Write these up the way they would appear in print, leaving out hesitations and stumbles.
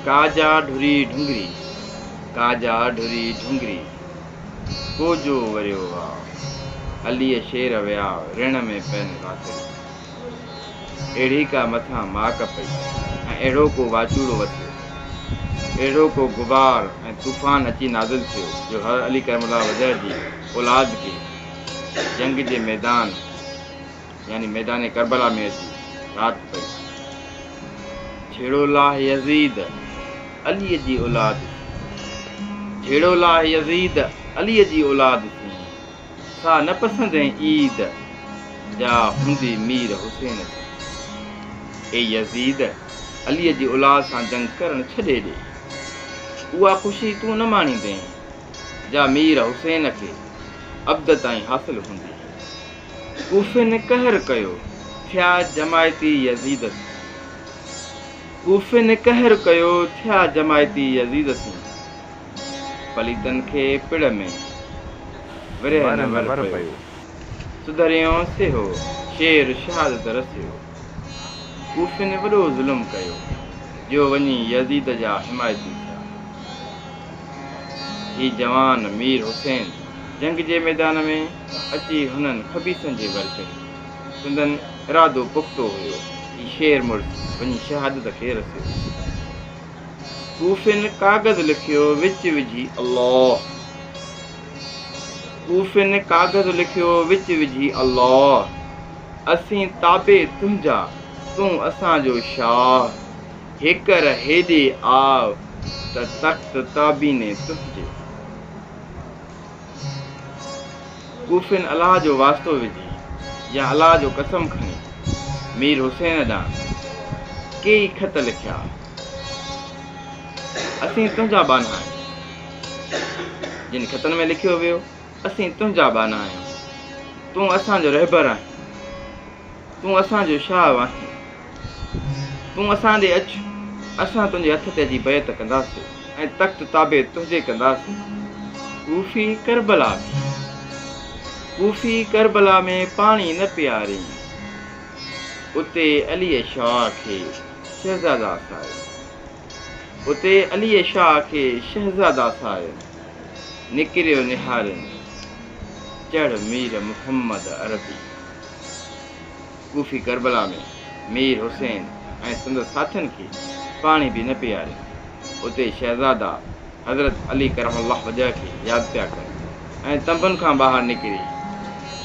ڪا جا ڍري ڍونگري، ڪا جا ڍري ڍونگري، ڪو جو وريو واء. عليء شير ويا رڻ ۾ پين راتڙي. اهڙي ڪا مٿان ماڪ پئي ۽ اهڙو ڪو واچوڙو وسيو، اهڙو ڪو غبار ۽ طوفان اچي نازل ٿيو جو حضرت علي ڪرم الله وجهه جي اولاد کي جنگ جي ميدان يعني ميدان ڪربلا ۾ اچي رات پئي. جهيڙو لاهه يزيد، عليء جي اولاد سين. جهيڙو لاهه يزيد، عليء جي اولاد سين. سا نه پسندين عيد، جا هوندي مير حسين سين. اي يزيد! عليء جي اولاد سان جنگ ڪرڻ ڇڏي ڏي. اها خوشي تون نه ماڻيندين، جا مير حسين کي ابد تائين حاصل هوندي. ڪوفين قهر ڪيو، ٿيا جماعتي يزيد سين. ڪوفين قهر ڪيو، ٿيا جماعتي يزيد سين. پليتن کي پڙ ۾، ورهه نه ور پيو. سڌريون سيهو، شير شهادت رسيو. ڪوفين وڏو ظلم ڪيو، جو وڃي يزيد جا حمايتي ٿيا. هي جوان مير حسين جنگ جي ميدان ۾ اچي هنن خبيثن جي ور چڙهيو. سندن ارادو پختو هيو. هي شير مڙس وڃي شهادت کي رسيو. ڪوفين ڪاغذ لکيو وچ وجهي الله. ڪوفين ڪاغذ لکيو وچ وجهي الله. اسين تابع تنهنجا تون اسان جو شاهه. هيڪر هيڏي آء ته تخت تابيني تنهنجي. ڪوفين الله جو واسطو وجهي يا الله جو قسم کڻي مير حسين ڏانهن ڪيئي خط لکيا. اسين تنهنجا ٻانها آهيون. جن خطن ۾ لکيو ويو، اسين تنهنجا ٻانها آهيون. تون اسان جو رهبر آهين. تون اسان جو شاهه آهين. تون اسان ڏي اچ، اسان تنهنجي هٿ تي اچي بيعت ڪنداسين ۽ تخت تابع تنهنجي ڪنداسين. ڪوفي ڪربلا ۾، ڪوفي ڪربلا ۾ پاڻي نه پيارين، اتي علي شاهه کي شهزادا سارين. اتي علي شاهه کي شهزادا سارين، نڪريو نهارين، چڙهه مير محمد عربي. ڪوفي ڪربلا ۾ مير حسين ۽ سندس ساٿين کي پاڻي به نه پيارين. اتي شهزادا حضرت علي ڪرم الله وجهه کي ياد پيا ڪن ۽ تنبن کان ٻاهر نڪري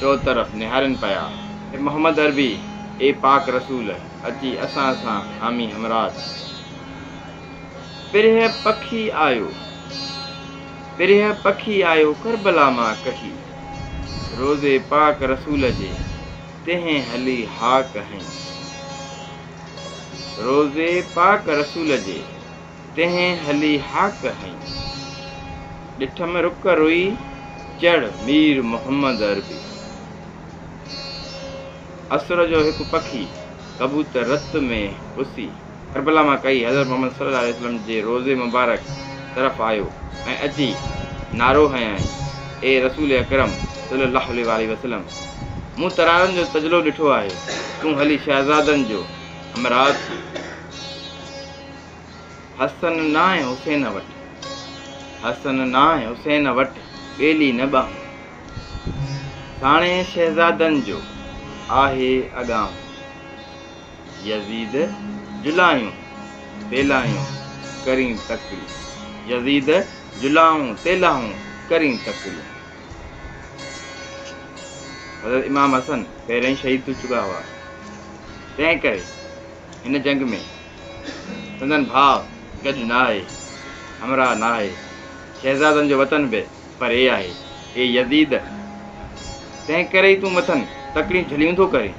چؤطرف نهارين پيا. اي محمد عربي! اي پاڪ رسول! اچي اسان سان حامي همراهه ٿي. پرهه پکي آيو، پرهه پکي آيو ڪربلا مان ڪهي. روضي پاڪ رسول جي تنهن هلي هاڪ هنئي. روضي پاڪ رسول جي تنهن هلي هاڪ هنئي. ڏٺم رڪ روئي چڙ مير محمد عربي. عصر جو هڪ پکي ڪبوتر رت ۾ پسي ڪربلا مان ڪهي حضرت محمد صلي الله عليه وسلم جي روضي مبارڪ طرف آيو ۽ اچي نعرو هنيائين، اي رسول اڪرم صلي الله عليه واٰله وسلم! مون ترارن جو تجلو ڏٺو آهي، تون هلي شهزادن جو همراهه ٿي. حسن نانء حسين وٽ، حسن نانء حسين وٽ ٻيلي نه ٻانهون. ساڻي شهزادن جو آهي اڳاهون. يزيد جلايون تيلايون ڪرين تڪڙيون. يزيد جلائون تيلاهون ڪرين تڪڙيون. حضرت امام حسن پهريائين شهيد ٿي چڪا هئا، تنهن ڪري هن جنگ ۾ سندن ڀاء گڏ نه آهي، همراهه نه آهي. شهزادن جو وطن به پري آهي. اي يزيد! تنهن ڪري ئي تون مٿن تڪڙيون جهليون ٿو ڪرين.